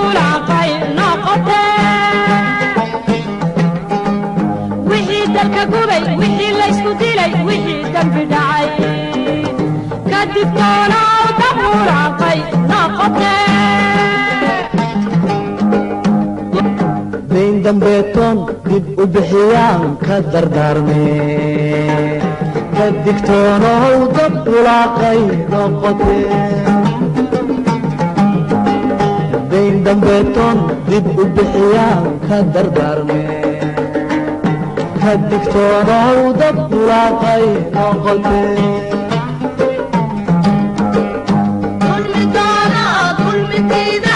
Bulaaqay noqotee wixii dalka gubay, wixii laysku dilay, wixii dembi dhacay ka digtoonow, dab bulaaqay noqotee. Dayn dambeetoon dib u bixiyaan ka dardaarmee, ka digtoonow, dab bulaaqay noqotee. Dayn dambeetoon dib u bixiyaan ka dardaarmee, ka digtoonow, dab bulaaqay noqotee. Dulmi doona dulmitiida.